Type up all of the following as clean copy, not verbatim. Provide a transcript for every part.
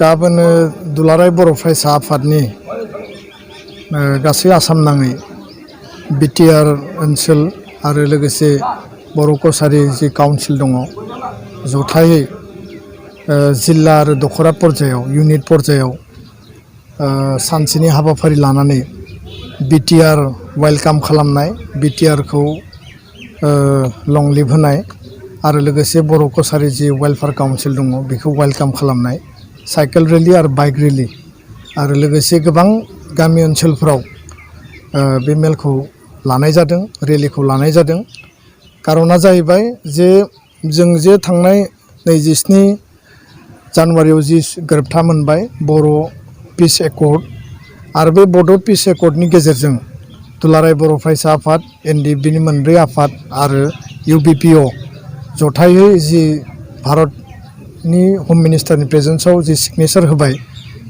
गाबोन दुलाराय बर' फरायसा आफादनि गासै आसाम नाङै बिटिआर ओनसोल आरो लोगोसे बर' कसारि जि काउन्सिल दङ जथायै जिल्ला आरो दखरा पर्यायाव इउनिट पर्यायाव सानसेनि हाबाफारि लानानै बिटिआर वेलकाम खालामनाय बिटिआरखौ लं लिभ होनाय आरो लोगोसे बर' कसारि जि वेलफेयार काउन्सिल दङ बेखौ वेलकाम खालामनाय साइकेल रेलि आरो बाइक रेलि आरो लोगोसे गोबां गामि ओनसोलफोराव बे मेलखौ लानाय जादों रेलिखौ लानाय जादों। कारना जाहैबाय जे जों जे थांनाय 27 जानुवारियाव जि गोरोबथा मोनबाय बर' पिस एकर्ड आरो बे बड' पिस एकर्डनि गेजेरजों दुलाराय बर' फरायसा आफाद एनडिएफबिनि मोनब्रै आफाद आरो इउबिपिअ जथायै जि भारतनि हम मिनिस्टारनि प्रेजेन्सआव जि सिगनेचार होबाय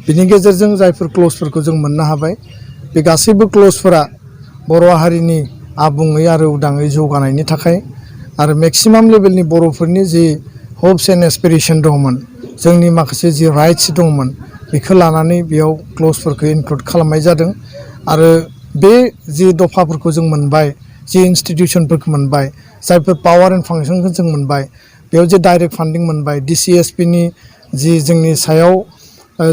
बिनि गेजेरजों जायफोर क्लजफोरखौ जों मोननो हाबाय बे गासैबो क्लजफोरा बर' हारिनि आबुङै आरो उदाङै जौगानायनि थाखाय आरो मेक्सिमाम लेभेलनि बर'फोरनि जि हप्स एन्ड एसपिरेसन दंमोन जोंनि माखासे जि राइट्स दंमोन बेखौ लानानै बेयाव क्लजफोरखौ इनक्लुड खालामनाय जादों। आरो बे जि दफाफोरखौ जों मोनबाय जि इन्सटिटिउसनफोरखौ मोनबाय जायफोर पावार एन्ड फांसनखौ जों मोनबाय बेयाव जे डाइरेक्ट फान्डिं मोनबाय डिसिएसपिनि जि जोंनि सायाव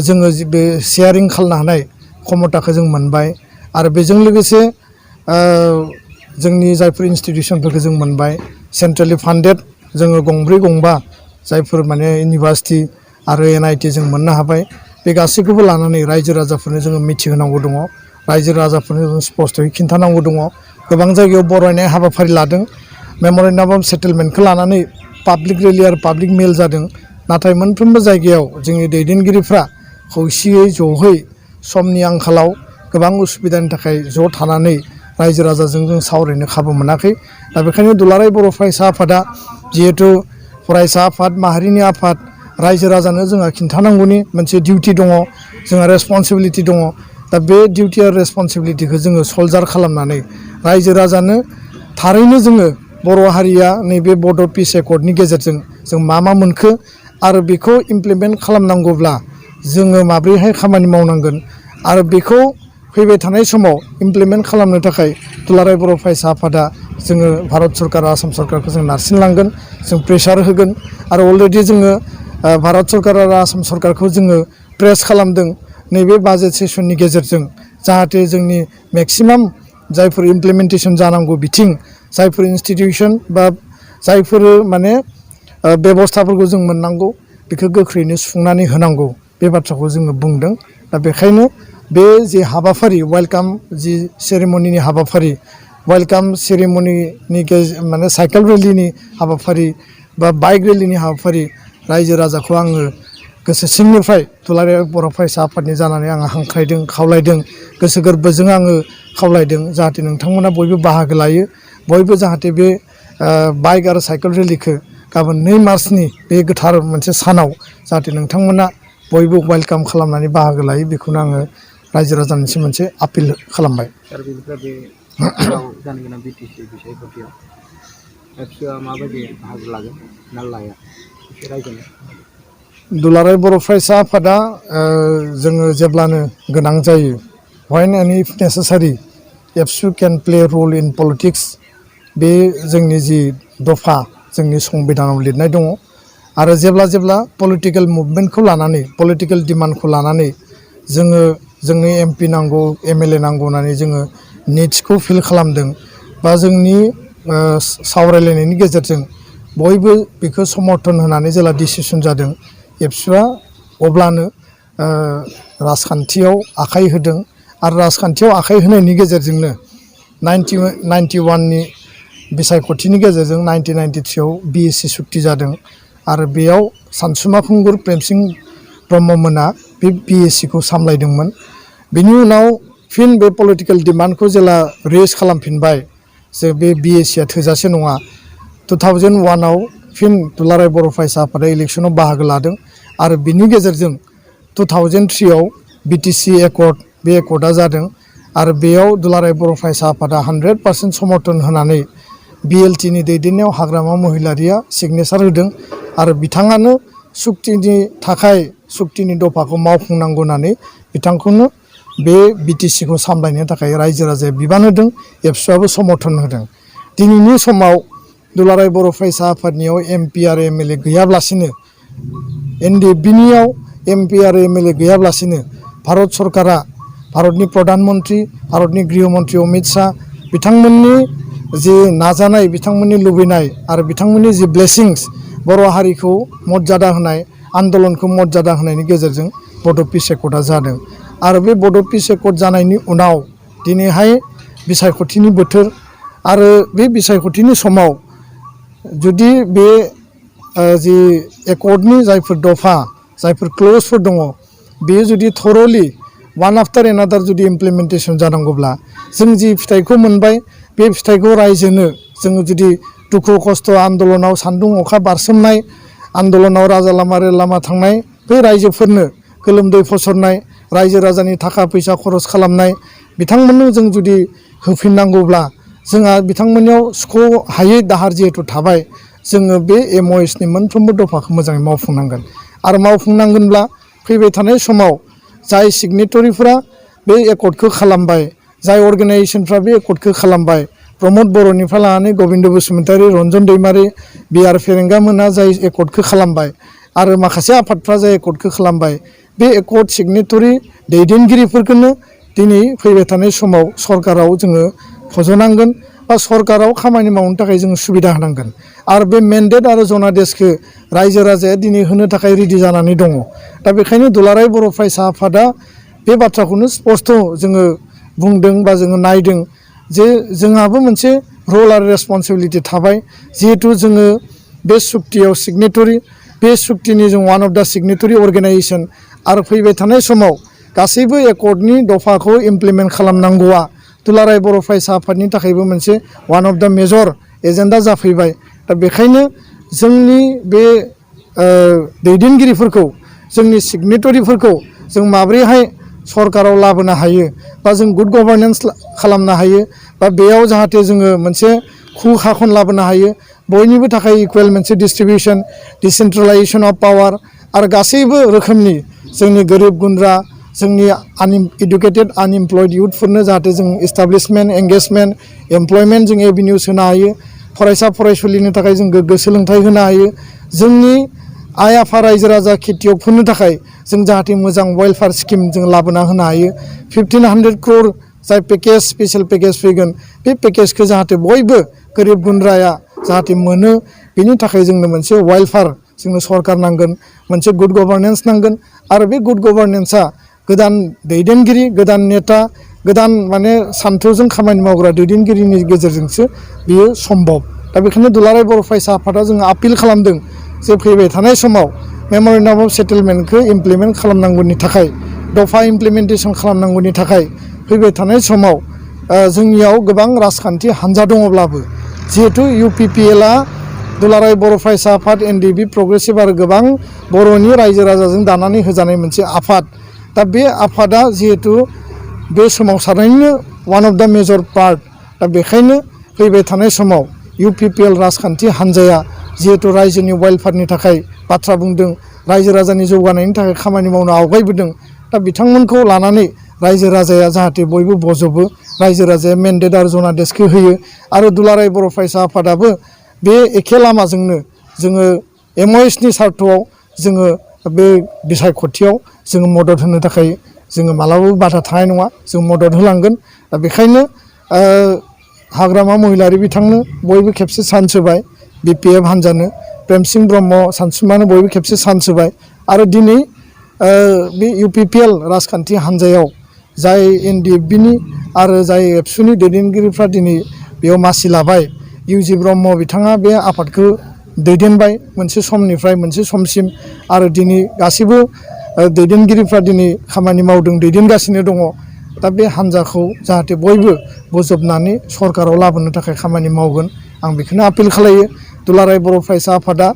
जोङो बे शेयारिं खालामनो हानाय क्षमताखौ जों मोनबाय आरो बेजों लोगोसे जोंनि जायफोर इन्सटिटिउसनफोरखौ जों मोनबाय सेन्ट्रेलि फान्डेड जोङो गंब्रै गंबा जायफोर माने इउनिभार्सिटि आरो एनआइटि जों मोननो हाबाय बे गासैखौबो लानानै रायजो राजाफोरनो जोङो मिथिहोनांगौ दङ रायजो राजाफोरनो जों स्पष्टयै खिन्थानांगौ दङ। गोबां जायगायाव बरायनाय हाबाफारि लादों मेम'रेन्डाम अफ सेटेलमेन्टखौ लानानै पाब्लिक रेलि आरो पाब्लिक मेल जादों नाथाय मोनफ्रोमबो जायगायाव जोंनि दैदेनगिरिफ्रा खौसेयै ज'है समनि आंखालाव गोबां उसुबिदानि थाखाय ज' थानानै रायजो राजाजों जों सावरायनो खाबु मोनाखै। दा बेखायनो दुलाराय बर' फरायसा आफादा जिहेथु फरायसा आफाद माहारिनि आफाद रायजो राजानो जोंहा खिन्थानांगौनि मोनसे डिउटि दङ जोंहा रेसपन्सिबिलिटि दङ। दा बे डिउटि आरो रेसपन्सिबिलिटिखौ जोङो सल्जार खालामनानै रायजो राजानो थारैनो जोङो बर' हारिया नैबे बड' पिस एकर्डनि गेजेरजों जों मा मोनखो आरो बेखौ इमप्लिमेन्ट खालामनांगौब्ला जोङो माब्रैहाय खामानि मावनांगोन आरो बेखौ फैबाय थानाय समाव इमप्लिमेन्ट खालामनो थाखाय दुलाराय बर' फरायसा आफादा जोङो भारत सरकार आसाम सरकारखौ जों नारसिनलांगोन जों प्रेसार होगोन आरो अलरेडि जोङो भारत सरकार आरो आसाम सरकारखौ जोङो प्रेस खालामदों नैबे बाजेट सेसननि गेजेरजों जाहाथे जोंनि मेक्सिमाम जायफोर इमप्लिमेन्टेसन जानांगौ बिथिं जायफोर इन्सटिटिउसन बा जायफोर माने बेबस्थाफोरखौ जों मोननांगौ बेखौ गोख्रैनो सुफुंनानै होनांगौ बे बाथ्राखौ जोङो बुंदों। दा बेखायनो बे जि हाबाफारि वेलकाम जि सेरेमनिनि हाबाफारि वेलकाम सेरेमनिनि माने साइकेल रेलिनि हाबाफारि बा बाइक रेलिनि हाबाफारि रायजो राजाखौ आङो गोसो सिंनिफ्राय दुलाराय बर' फरायसा आफादनि जानानै आङो हांख्रायदों खावलायदों गोसो गोरबोजों आङो खावलायदों जाहाथे नोंथांमोना बयबो बाहागो लायो बयबो जाहाथे बे बाइक आरो साइकेल रेलिखौ गाबोन 2 मार्चनि बे गोथार मोनसे सानाव जाहाथे नोंथांमोना बयबो वेलकाम खालामनानै बाहागो लायो बेखौनो आङो रायजो राजानिसिम मोनसे आपिल खालामबाय। सार बिनिफ्राय बे जानो गोनां बिटिसि बिसायख'थियाव एबसुआ माबायदि बाहागो लागोन ना लाया एसे रायज्लायनो दुलाराय बर' फरायसा आफादा जोङो जेब्लानो गोनां जायो व्हेन एन्ड इफ नेसेसारि एबसु केन प्ले रल इन पलिटिक्स बे जोंनि जि दफा जोंनि संबिधानाव लिरनाय दङ आरो जेब्ला पलिटिकेल मुभमेन्टखौ लानानै पलिटिकेल डिमान्डखौ लानानै जोङो जोंनो एमपि नांगौ एमएलए नांगौ होननानै जोङो निड्सखौ फिल खालामदों बा जोंनि सावरायलायनायनि गेजेरजों बयबो बेखौ समर्थन होनानै जेला डिसिसन जादों एबसुआ अब्लानो राजखान्थियाव आखाइ होदों आरो राजखान्थियाव आखाइ होनायनि गेजेरजोंनो 1991नि बिसायख'थिनि गेजेरजों 1993आव बिएसि सुक्ति जादों आरो बेयाव सानसुमा खुंगुर प्रेमसिं ब्रह्ममोना बे बिएसिखौ सामलायदोंमोन। बिनि उनाव फिन बे पलिटिकेल डिमान्डखौ जेला रेज खालामफिनबाय जे बे बिएसिआ थोजासे नङा 2001आव फिन दुलाराय बर' फरायसा आफादा इलेक्सनाव बाहागो लादों आरो बिनि गेजेरजों 2003आव बिटिसि एकर्ड बे एकर्डआ जादों आरो बेयाव दुलाराय बर' फरायसा आफादा 100% समर्थन होनानै बिएलटिनि दैदेननायाव हाग्रामा महिलारिया सिगनेचार होदों आरो बिथाङानो सुक्तिनि थाखाय सुक्तिनि दफाखौ मावफुंनांगौ होननानै बिथांखौनो बे बिटिसिखौ सामलायनो थाखाय रायजो राजाया बिबान होदों एबसुआबो समर्थन होदों दिनैनि समाव दुलाराय बर' फरायसा आफादनियाव एमपि आरो एमएलए गैयाब्लासिनो एनडिएफबिनियाव एमपि आरो एमएलए गैयाब्लासिनो भारत सरकारा भारतनि प्रधान मन्त्रि भारतनि गृह मन्त्रि अमित शाह बिथांमोननि जि नाजानाय बिथांमोननि लुबैनाय आरो बिथांमोननि जि ब्लेसिंस बर' हारिखौ मर्यादा होनाय आन्दलनखौ मर्यादा होनायनि गेजेरजों बड' पिस एकर्डआ जादों आरो बे बड' पिस एकर्ड जानायनि उनाव दिनैहाय बिसायख'थिनि बोथोर आरो बे बिसायख'थिनि समाव जुदि बे जि एकर्डनि जायफोर दफा जायफोर क्लजफोर दङ बेयो जुदि थरलि वान आफ्टार एनादार जुदि इमप्लिमेन्टेसन जानांगौब्ला जों जि फिथाइखौ मोनबाय बे फिथाइखौ रायजोनो जोङो जुदि दुखु खस्थ' आन्दलनाव सान्दुं अखा बारसोमनाय आन्दलनाव राजा लामा रेल लामा थांनाय बै रायजोफोरनो गोलोमदै फसरनाय रायजो राजानि थाखा फैसा खरस खालामनाय बिथांमोननो जों जुदि होफिननांगौब्ला जोंहा बिथांमोननियाव सुख' हायै दाहार जिहेतु थाबाय जोङो बे एमअएसनि मोनफ्रोमबो दफाखौ मोजाङै मावफुंनांगोन आरो मावफुंनांगोनब्ला फैबाय थानाय समाव जाय सिगनेटरिफोरा बे एकर्डखौ खालामबाय जाय अर्गेनाइजेसनफ्रा बे एकर्डखौ खालामबाय प्रमद बर'निफ्राय लानानै गबिन्द बसुमतारी रन्जन दैमारि बिआर फेरेंगा मोना जाय एकर्डखौ खालामबाय आरो माखासे आफादफ्रा जाय एकर्डखौ खालामबाय बे एकर्ड सिगनेटरि दैदेनगिरिफोरखौनो दिनै फैबाय थानाय समाव सरकाराव जोङो फज'नांगोन बा सरकाराव खामानि मावनो थाखाय जोङो सुबिदा होनांगोन आरो बे मेन्डेट आरो जनादेसखौ रायजो राजाया दिनै होनो थाखाय रेडि जानानै दङ दा बेखायनो दुलाराय बर' फरायसा आफादा बे बाथ्राखौनो स्पस्ट' जोङो बुंदों बा जोङो नायदों जे जोंहाबो मोनसे रल आरो रेसपन्सिबिलिटि थाबाय जिहेतु जोङो बे सुक्तियाव सिगनेटरि बे सुक्तिनि जों वान अफ दा सिगनेटरि अर्गेनाइजेसन आरो फैबाय थानाय समाव गासैबो एकर्डनि दफाखौ इमप्लिमेन्ट खालामनांगौआ दुलाराय बर' फरायसा आफादनि थाखायबो मोनसे one of the major agenda जाफैबाय दा बेखायनो जोंनि बे दैदेनगिरिफोरखौ जोंनि सिगनेटरिफोरखौ जों माब्रैहाय सरकाराव लाबोनो हायो बा जों गुड गभार्नेन्स खालामनो हायो बा बेयाव जाहाथे जोङो मोनसे खाखन लाबोनो हायो बयनिबो थाखाय इकुवेल मोनसे डिस्ट्रिबिउसन डिसेन्ट्रेलाइजेसन अफ पावार आरो गासैबो रोखोमनि जोंनि गोरिब गुन्द्रा जोंनि इडुकेटेड आनइमप्लयड इयुथफोरनो जाहाथे जों इस्टाब्लिशमेन्ट एंगेजमेन्ट एमप्लयमेन्ट जों एभिनिउस होनो हायो फरायसा फरायसुलिनि थाखाय जों गोग्गो सोलोंथाइ होनो हायो जोंनि आइ आफा रायजो राजा खेथियकफोरनि थाखाय जों जाहाथे मोजां वेलफेयार स्किम जों लाबोना होनो हायो 1500 crore जाय पेकेज स्पेशल पेकेज फैगोन बे पेकेजखौ जाहाथे बयबो गोरिब गुन्द्राया जाहाथे मोनो बेनि थाखाय जोंनो मोनसे वेलफेयार जोंनो सरकार नांगोन मोनसे गुड गभार्नेन्स नांगोन आरो बे गुड गभार्नेन्सआ गोदान दैदेनगिरि गोदान नेता गोदान माने सान्थौजों खामानि मावग्रा दैदेनगिरिनि गेजेरजोंसो बियो सम्भब दा बेखायनो दुलाराय बर' फरायसा आफादा जोङो आपिल खालामदों जे फैबाय थानाय समाव मेम'रेन्डाम अफ सेटेलमेन्टखौ इमप्लिमेन्ट खालामनांगौनि थाखाय दफा इमप्लिमेन्टेसन खालामनांगौनि थाखाय फैबाय थानाय समाव जोंनियाव गोबां राजखान्थि हान्जा दङब्लाबो जिहेथु इउपिपिएलआ दुलाराय बर' फरायसा आफाद एनडिएफबि प्रग्रेसिभ आरो गोबां बर'नि रायजो राजाजों दानानै होजानाय मोनसे आफाद दा बे आफादा जिहेतु बे सोमावसारनायनिनो one of the major part दा बेखायनो फैबाय थानाय समाव इउपिपिएल राजखान्थि हान्जाया जिहेतु रायजोनि वेलफेयारनि थाखाय बाथ्रा बुंदों रायजो राजानि जौगानायनि थाखाय खामानि मावनो आवगायबोदों दा बिथांमोनखौ लानानै रायजो राजाया जाहाथे बयबो बजबो रायजो राजाया मेन्डेट आरो जनादेसखौ होयो आरो दुलाराय बर' फरायसा आफादाबो बे एखे लामाजोंनो जोङो एमअएसनि सार्थ'आव जोङो बे बिसायख'थियाव जोङो मदद होनो थाखाय जोङो मालाबाबो बाधा थानाय नङा जों मदद होलांगोन दा बेखायनो हाग्रामा महिलारि बिथांनो बयबो खेबसे चान्स होबाय बिपिएफ हान्जानो प्रेमसिं ब्रह्म सानसुमानो बयबो खेबसे चान्स होबाय आरो दिनै बे इउपिपिएल राजखान्थि हान्जायाव जाय एनडिएफबिनि आरो जाय एबसुनि दैदेनगिरिफ्रा दिनै बेयाव मासि लाबाय इउजि ब्रह्म बिथाङा बे आफादखौ दैदेनबाय मोनसे समनिफ्राय मोनसे समसिम आरो दिनै गासैबो दैदेनगिरिफ्रा दिनै खामानि मावदों दैदेनगासिनो दङ दा बे हान्जाखौ जाहाथे बयबो बोजबनानै सरकाराव लाबोनो थाखाय खामानि मावगोन आं बेखौनो आपिल खालायो दुलाराय बर' फरायसा आफादा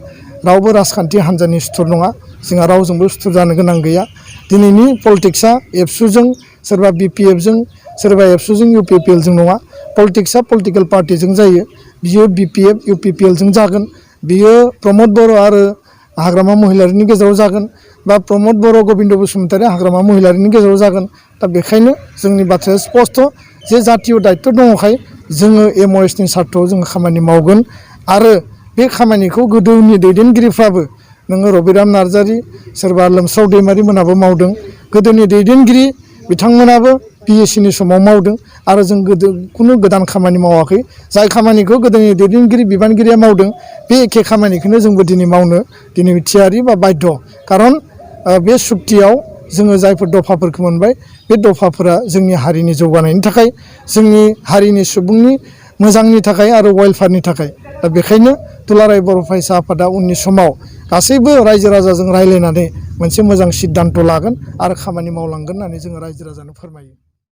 रावबो राजखान्थि हान्जानि सुथुर नङा जोंहा रावजोंबो सुथुर जानो गोनां गैया दिनैनि पलिटिक्सआ एबसुजों सोरबा बिपिएफजों सोरबा एबसुजों इउपिपिएलजों नङा पलिटिक्सआ पलिटिकेल पार्टिजों जायो बियो बिपिएफ इउपिपिएलजों जागोन बियो प्रमद बर' आरो हाग्रामा महिलारिनि गेजेराव जागोन बा प्रमद बर' गबिन्द बसुमतारी हाग्रामा महिलारिनि गेजेराव जागोन दा बेखायनो जोंनि बाथ्राया स्पष्ट जे जातीय दायित्व दङखाय जोङो एमअएसनि सार्थआव जोङो खामानि मावगोन आरो बे खामानिखौ गोदोनि दैदेनगिरिफ्राबो नोङो रबिराम नार्जारी सोरबा लोमस्राव दैमारि मोनाबो मावदों गोदोनि दैदेनगिरि बिथांमोनाबो पिएससिनि समाव मावदों आरो जों गोदो खुनु गोदान खामानि मावाखै जाय खामानिखौ गोदोनि दैदेनगिरि बिबानगिरिया मावदों बे एखे खामानिखौनो जोंबो दिनै मावनो दिनै थियारि बा बाध्य खारन बे सुक्तियाव जोङो जायफोर दफाफोरखौ मोनबाय बे दफाफोरा जोंनि हारिनि जौगानायनि थाखाय जोंनि हारिनि सुबुंनि मोजांनि थाखाय आरो वेलफेयारनि थाखाय दा बेखायनो दुलाराय बर' फरायसा आफादा उननि समाव गासैबो रायजो राजाजों रायज्लायनानै मोनसे मोजां सिद्धान्त लागोन आरो खामानि मावलांगोन होननानै जोङो रायजो राजानो फोरमायो।